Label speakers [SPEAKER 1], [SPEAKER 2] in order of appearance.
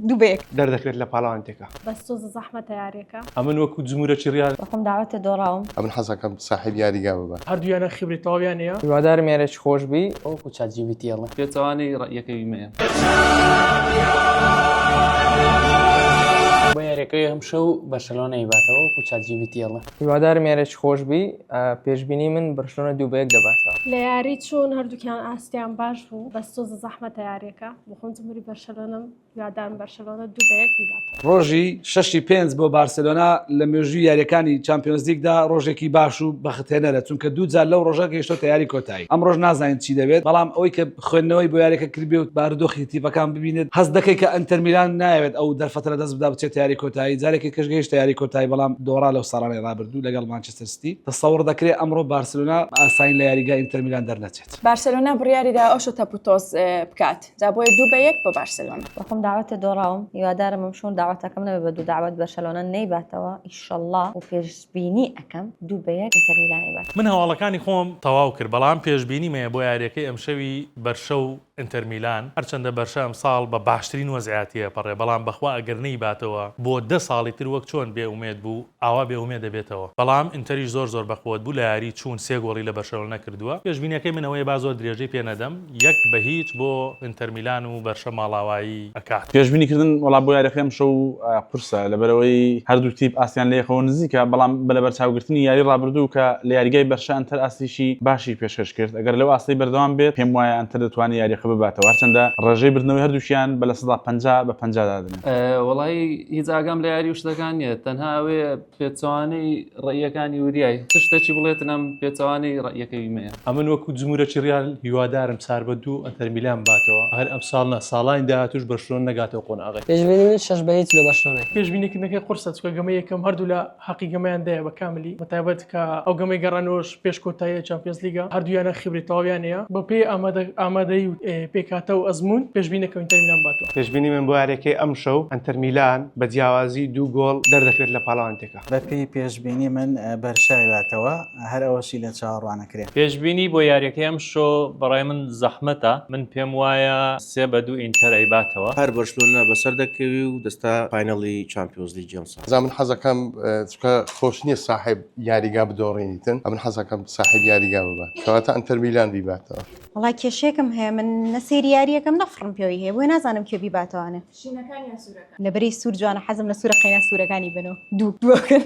[SPEAKER 1] دوو بە یەک.
[SPEAKER 2] دەردەکرێت لە پاڵەوانێتیەکە.
[SPEAKER 3] بەس تۆزە زەحمەتە یاریەکە.
[SPEAKER 4] ئەمن وەکو جمورەکی ڕیال.
[SPEAKER 5] بەخۆم داوەتە دۆڕاوم.
[SPEAKER 6] ئەمن حەزەکەم ساحێب یاریگا ببات.
[SPEAKER 7] هەردوو یانە خیبرەی تەواویان هەیە.
[SPEAKER 8] هیوادارم یاریەکی خۆش بی.
[SPEAKER 9] وەکو چات جی پی تی ئەڵێ.
[SPEAKER 10] پێچەوانەی ڕەئیەکەی مەیە.
[SPEAKER 9] بۆ یاریەکەی ئەمشەو بەرشەلۆنە ئەیباتەوە وەکو چات جی پی تی ئەڵێ.
[SPEAKER 8] هیوادارم یاریەکی خۆش بی. پێشبینی من بەرشلۆنە دوو بە یەک دەباتەوە.
[SPEAKER 3] لە یاری چوون هەردووکیان ئاستیان باش بوو بەس تۆزە زەحمەتە یاریەکە بۆخۆم جمهوری بەرشەلۆنەم. هیوادارم بەرشەلۆنە دوو بە یەک بیباتەوە.
[SPEAKER 11] ڕۆژی شەشی پێنج بۆ بارسێلۆنا لە مێژووی یارییەکانی چامپیۆنزلیگدا ڕۆژێکی باش و بەختهێنەرە، چونکە دوو جار لەو ڕۆژە گەیشتۆتە یاری کۆتایی. ئەمڕۆش نازانین چی دەبێت، بەڵام ئەوەی کە خوێندنەوەی بۆ یارییەکە کردبێ و بارودۆخی تیپەکان ببینێت، هەست دەکەی کە ئینتەرمیلان نایەوێت ئەو دەرفەتە لەدەست بدا بچێتە یاری کۆتایی، جارێکی دیکەش گەیشتە یاری کۆتایی بەڵام دۆڕا لەو ساڵانەی ڕابردوو لەگەڵ مانچستەر سیتی. تەسەوڕ دەکرێت ئەمڕۆ بارسێلۆنا بە ئاسانی لە یاریگای ئینتەرمیلان دەرنەچێت.
[SPEAKER 1] بارسێلۆنا بڕیاریدا ئەوشۆ تەپوتۆز بکات. جا بۆیە دوو بە یەک بۆ بارسێلۆنا.
[SPEAKER 5] بەخۆم داوەتە دۆڕاوم هیوادارم ئەمشەو داوەتەکەم نەبێ بە دوو داوەت بەرشەلۆنە نەیباتەوە ئیشەڵا و پێشبینی ئەکەم دوو بە یەک ئینتەر میلان ئەیبات.
[SPEAKER 4] من هەواڵەکانی خۆم تەواو کرد بەڵام پێشبینیم هەیە بۆ یاریەکەی ئەمشەوی بەرشە و ئینتەر میلان هەرچەندە بەرشە ئەمساڵ بە باشترین وەزعیا تێئەپەڕێ بەڵام بەخوا ئەگەر نەیباتەوە بۆ دە ساڵی تر وەک چۆن بێ ئومێد بوو ئاوا بێ ئومێد ئەبێتەوە بەڵام ئینتەریش زۆر زۆر بەقوەت بوو لە یاری چوون سێ گۆڵی لە بەرشەلۆنە کردووە پێشبینیەکەی من ئەوەیە با زۆر درێژەی پێ نەدەم یەک بە هیچ بۆ ئینتەر میلان و بەرشە ماڵاوایی ئەکات.
[SPEAKER 12] پێشبینی کردن وەڵا بۆ یاریەکەی ئەمشەو قورسە لەبەرئەوەی هەردوو تیپ ئاستیان لەیەکەوە نزیکە بەڵام بە لەبەرچاوگرتنی یاری ڕابردوو کە لە یاریگای بەرشە ئەنتەر ئاستێکی باشی پێشکەش کرد ئەگەر لەو ئاستەی بەردەوام بێت پێم وایە ئەنتەر دەتوانێت یاریەکە بباتەوە هەرچەندە ڕێژەی بردنەوەی هەردووکیان بە 50% بە 50 دادەنێم.
[SPEAKER 10] وەڵایی هیچ ئاگام لە یاری و شتەکان نییە تەنها ئەوەیە پێچەوانەی ڕەئیەکانی وریای چ شتەکی بڵێتن ئەم پێچەوانەی ڕەئیەکەی مەیە.
[SPEAKER 4] ئەمن وەکو جمورەکی ڕیال هیوادارم چار بە دوو ئەنتەر میلان بباتەوە هەر ئەمساڵ نا ساڵانی داهاتووش بەرشلۆنە نەگاتەوە قۆناغەی.
[SPEAKER 8] پێشبینی من شەش بە هیچ لۆ بەرشلۆنەی.
[SPEAKER 7] پێشبینی کردنەکەی قورسە چونکە گەمەی یەکەم هەردوولا هەقی گەمەیان دایە بە کاملی بەتایبەت کە ئەو گەمەی گەڕانەوەش پێش کۆتاییە چامپیۆنزلیگە هەردوو یانە خیبرەی تەواویان هەیە بەپێی ئامادە ئامادەیی و پێکهاتە و ئەزموون پێشبینی دەکەم ئینتەر میلان باتەوە.
[SPEAKER 2] پێشبینی من بۆ یاریەکەی ئەمشەو ئەنتەر میلان بە جیاوازی دوو گۆڵ دەردەکرێت لە پاڵەوانێتیەکە.
[SPEAKER 13] بەپێی پێشبینی من بەرشا ئەیباتەوە هەر ئەوەشی لە چاوەڕوانەکرێ.
[SPEAKER 10] پێشبینی بۆ یاریەکەی ئەمشۆ بەڕای من زەحمەتە من پێم وایە سێ بە دوو ئینتەر ئەیباتەوە.
[SPEAKER 14] هەر بەرشلۆنە بەسەر دەکەوی و دەستە final ی چامپیۆنزلیگی ئەمساڵ.
[SPEAKER 6] جا من حەزەکەم چونکە خۆش نیە ساحێب یاریگا بدۆڕێنیتن ئەمن حەزەکەم ساحێب یاریگا ببات کەواتە ئەنتەر میلان بیباتەوە.
[SPEAKER 1] وەڵا کێشەیەکم هەیە من نە سەیری یاریەکەم نە فڕم پێوەی هەیە بۆیە نازانم کێ بیباتەوانێ.
[SPEAKER 15] شینەکان یان سورەکان؟
[SPEAKER 1] لەبەرەی سور جوانە حەزم لە سورە قەینا سورەکانی بن و دوو دووەکەن.